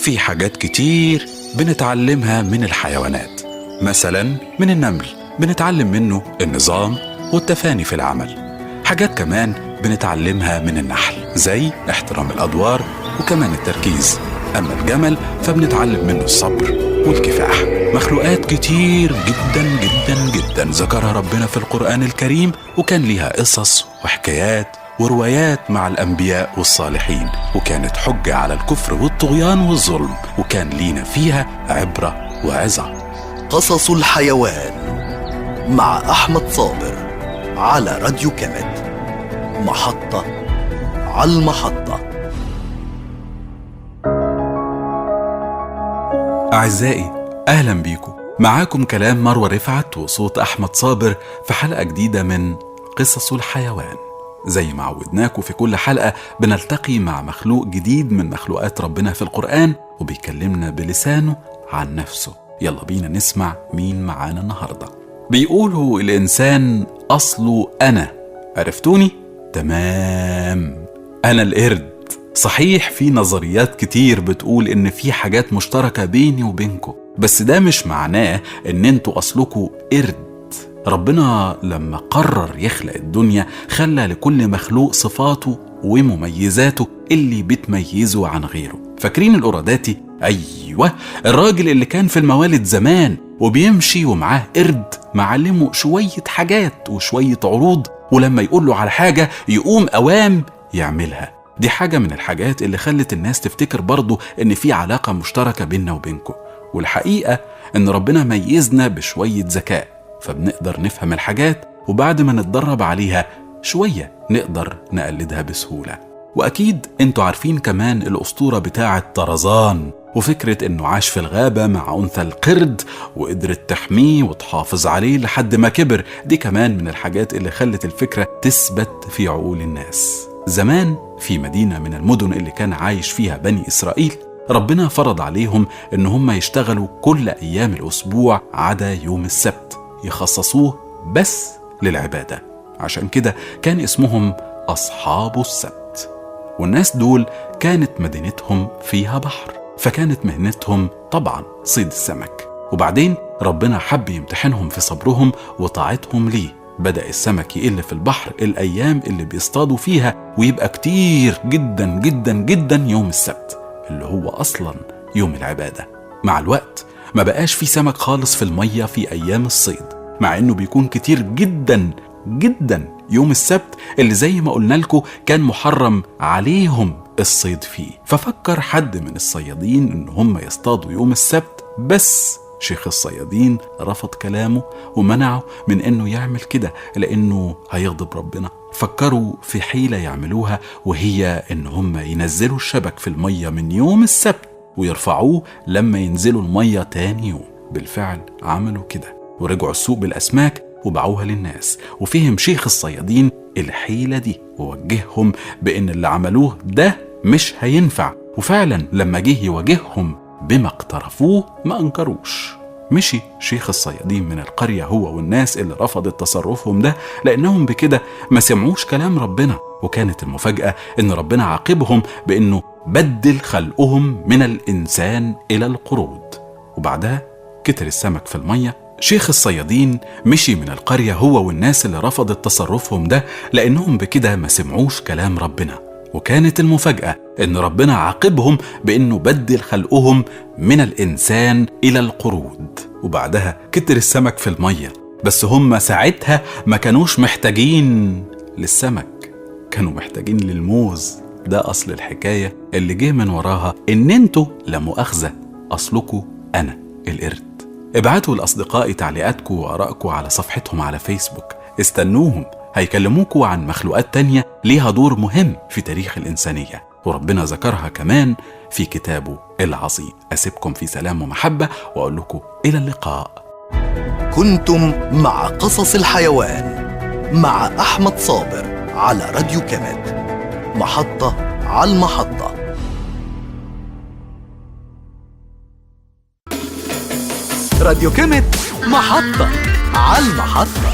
في حاجات كتير بنتعلمها من الحيوانات، مثلا من النمل بنتعلم منه النظام والتفاني في العمل. حاجات كمان بنتعلمها من النحل زي احترام الأدوار وكمان التركيز. أما الجمل فبنتعلم منه الصبر والكفاح. مخلوقات كتير جدا جدا جدا ذكرها ربنا في القرآن الكريم، وكان ليها قصص وحكايات وروايات مع الأنبياء والصالحين، وكانت حجة على الكفر والطغيان والظلم، وكان لينا فيها عبرة وعظة. قصص الحيوان مع أحمد صابر على راديو كامت، محطة على المحطة. أعزائي أهلا بيكم، معاكم كلام مروة رفعت وصوت أحمد صابر في حلقة جديدة من قصص الحيوان. زي ما عودناكم في كل حلقة بنلتقي مع مخلوق جديد من مخلوقات ربنا في القرآن وبيكلمنا بلسانه عن نفسه. يلا بينا نسمع مين معانا النهاردة. بيقولوا الإنسان أصله أنا، عرفتوني؟ تمام، أنا القرد. صحيح في نظريات كتير بتقول إن في حاجات مشتركة بيني وبينكم، بس ده مش معناه إن انتوا أصلكوا قرد. ربنا لما قرر يخلق الدنيا خلى لكل مخلوق صفاته ومميزاته اللي بتميزه عن غيره. فاكرين القراداتي؟ أيوة، الراجل اللي كان في الموالد زمان وبيمشي ومعاه قرد معلمه شوية حاجات وشوية عروض، ولما يقوله على حاجة يقوم أوام يعملها. دي حاجة من الحاجات اللي خلت الناس تفتكر برضو إن في علاقة مشتركة بيننا وبينكم. والحقيقة إن ربنا ميزنا بشوية ذكاء، فبنقدر نفهم الحاجات، وبعد ما نتدرب عليها شوية نقدر نقلدها بسهولة. وأكيد انتوا عارفين كمان الأسطورة بتاعة طرزان، وفكرة انه عاش في الغابة مع أنثى القرد وقدرت تحميه وتحافظ عليه لحد ما كبر. دي كمان من الحاجات اللي خلت الفكرة تثبت في عقول الناس. زمان في مدينة من المدن اللي كان عايش فيها بني إسرائيل، ربنا فرض عليهم ان هم يشتغلوا كل أيام الأسبوع عدا يوم السبت، يخصصوه بس للعبادة. عشان كده كان اسمهم أصحاب السبت. والناس دول كانت مدينتهم فيها بحر، فكانت مهنتهم طبعا صيد السمك. وبعدين ربنا حب يمتحنهم في صبرهم وطاعتهم ليه. بدأ السمك يقل في البحر الأيام اللي بيصطادوا فيها، ويبقى كتير جدا جدا جدا يوم السبت اللي هو أصلا يوم العبادة. مع الوقت ما بقاش في سمك خالص في المية في أيام الصيد، مع إنه بيكون كتير جدا جدا يوم السبت اللي زي ما قلنا لكم كان محرم عليهم الصيد فيه. ففكر حد من الصيادين إن هم يصطادوا يوم السبت، بس شيخ الصيادين رفض كلامه ومنعه من إنه يعمل كده لأنه هيغضب ربنا. فكروا في حيلة يعملوها، وهي إن هم ينزلوا الشبك في المية من يوم السبت ويرفعوه لما ينزلوا المية تاني يوم. بالفعل عملوا كده ورجعوا السوق بالأسماك وباعوها للناس. وفهم شيخ الصيادين الحيلة دي ووجههم بأن اللي عملوه ده مش هينفع. وفعلا لما جه يواجههم بما اقترفوه ما أنكروش. مشي شيخ الصيادين من القرية هو والناس اللي رفضت تصرفهم ده، لأنهم بكده ما سمعوش كلام ربنا. وكانت المفاجأة إن ربنا عاقبهم بأنه بدل خلقهم من الإنسان إلى القرود. وبعدها كتر السمك في المية. شيخ الصيادين مشي من القرية هو والناس اللي رفضت تصرفهم ده لأنهم بكده ما سمعوش كلام ربنا. وكانت المفاجأة إن ربنا عاقبهم بأنه بدل خلقهم من الإنسان إلى القرود. وبعدها كتر السمك في المية، بس هم ساعتها ما كانوش محتاجين للسمك، كانوا محتاجين للموز. ده أصل الحكاية اللي جه من وراها إن انتوا لا مؤاخذة أصلكوا أنا القرد. ابعتوا لأصدقائي تعليقاتكم وآرائكم على صفحتهم على فيسبوك، استنوهم هيكلموكوا عن مخلوقات تانية ليها دور مهم في تاريخ الإنسانية، وربنا ذكرها كمان في كتابه العظيم. أسيبكم في سلام ومحبة وأقول لكم إلى اللقاء. كنتم مع قصص الحيوان مع أحمد صابر على راديو كامت، محطة على المحطة. راديو كامت، محطة على المحطة.